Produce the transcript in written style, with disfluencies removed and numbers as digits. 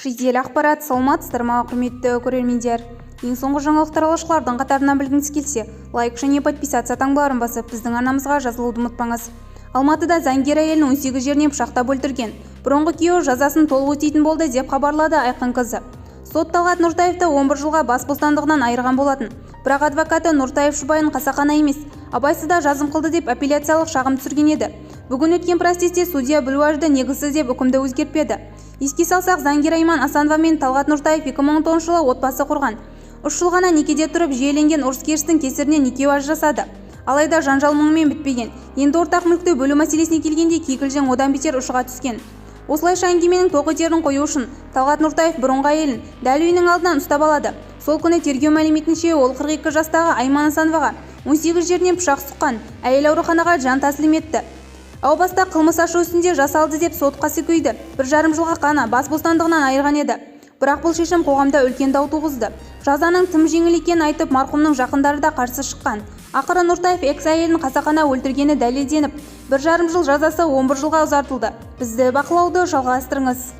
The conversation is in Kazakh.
Жедел ақпарат. Саламатсыздар ма, құрметті көрермендер! Ең соңғы жаңалықтар алғашқылардың қатарынан білгіңіз келсе, лайк және подписаться таңбаларын басып, біздің арнамызға жазылуды ұмытпаңыз. Алматыда заңгер әйелін 18 жерінен пышақтап өлтірген бұрынғы күйеуі жазасын толық өтейтін болды деп хабарлады Айқын қызы. Сот Талғат Нұртаевты 11 жылға бас бостандығынан айырған болатын. Бірақ адвокаты Нұртаев жұбайын қасақана емес, абайсызда жазым қылды деп апелляциялық шағым түсірген еді. Бүгін өткен процесте судья бұл уәжді негізсіз деп үкімді өзгертпеді. Еске салсақ, заңгер Айман Асанова мен Талғат Нұртаев 2019 жылы отбасы құрған. 3 жыл ғана некеде тұрып, жиіленген ұрыс-керістің кесірінен екеуі ажырасады. Алайда жанжал мұнымен бітпеген. Енді ортақ мүлікті бөлу мәселесіне келгенде, кикілжің одан бетер ушыға түскен. Осылайша, әңгіменің тоқ етерін қою үшін Талғат Нұртаев бұрынғы әйелін дәл үйінің алдынан ұстап алады. Сол күні, тергеу мәліметінше, ол 42 жастағы Айман Асановаға 18 жерінен пышақ сұққан. Әйел ауруханаға жан тәсілім етті. Әу баста қылмыс ашу ісінде жасалды деп сот қаскөйді 1,5 жылға ғана бас бостандығынан айырған еді. Бірақ бұл шешім қоғамда үлкен дау туғызды. Жазаның тым жеңіл екенін айтып, марқұмның жақындары да қарсы шыққан. Ақыры Нұртаев экс әйелін қасақана өлтіргені дәлелденіп, 1,5 жыл жазасы 11 жылға ұзартылды. Бізді бақылауды жалғастырыңыз.